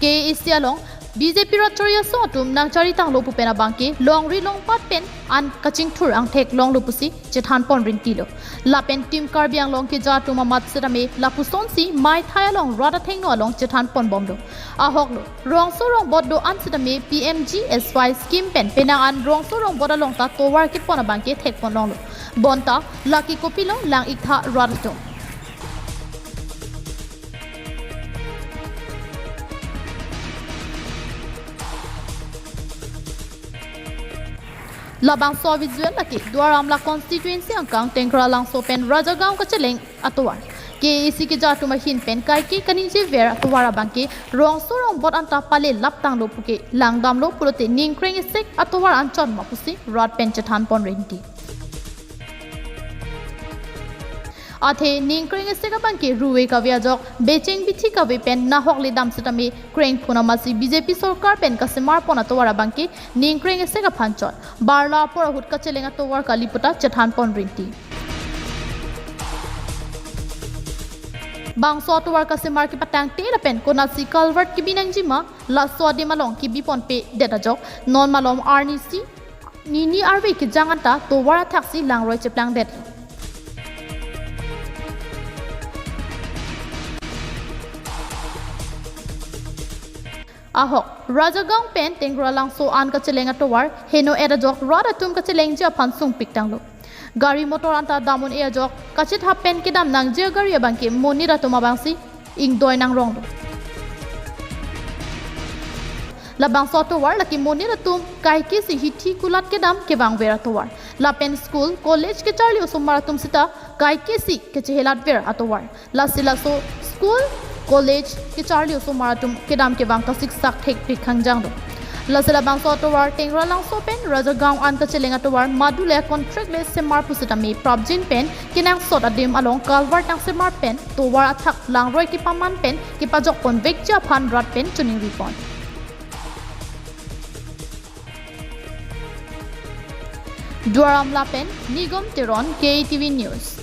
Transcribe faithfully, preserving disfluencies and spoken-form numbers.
K A A C along B J P rat chari asong atum nangchari tanglo pu pen abangke longri longpat pen an kachingthur angthek longlo pusi chethan pon rintilo. Lapen Team Karbi Anglong keja atum amat setame lapusonsi maithai along rat athengno along chethan pon bomlo. Ahoklo, rongso rongbot do-an setame P M G S Y scheme pen penang an rongso rongbot along ta tovar kit pon abangke thek pon longlo. Bonta lake kopilo lang-iktha rat atum. Labangso visual lake Duar Amla constituency angkang Tenggara Langso pen Rajagaon kacheleng atovar. K A A C keja atum ahin pen kaike kaningje ver atovar abangke rongso rongbot anta pale lap tanglo puke langdamlo pulote ningkreng esek atovar anchot ma pusi rat pen chethan pon renti. Athe ningkreng esek abangke ruve kave ajok becheng bithi kave pen nahok ledam setame krengphun amatsi B J P sorkar pen kasemar pon atovar abangke ningkreng esek aphan chot. Barla apor ahut kacheleng atovar kali puta chethan pon renti. Bangso atovar kasemar kepatangte lapen konatsi culvert kebi nangjima, laso adim along kebi ponpedet ajok non malom arnisi nini arve kejang anta tovar athaksi langroi cheplangdet. Ahok, Rajagaon pen Tenggara Langso an kacheleng atovar heno-et ajok rat atum kachelengji aphan sungpik tanglo. Gari motor anta dam un-e ajok kachethap pen kedam nangji agari abangke monit atum abangsi ingdoi nangronglo. Labangso atovar lake monit atum kaikesi hithi kulat kedam kevangver atovar. Lapen school, college kecharli osomar atum sita kaikesi kechehelatver atovar. Lasi laso school, college kecharli osomar atum kedam kevang kasiksak thekpik hangjang do. Lasi labangso atovar Tenggara Langso pen Rajagaon an kacheleng atovar madule contract le semar pusitame prapjin pen kenangsot adim along culvert nangsemar pen tovar athak langroi kepaman pen kepajok ponvekji aphan rat pen choningri pon. Duar Amla pen Nigom Teron, K A T V News.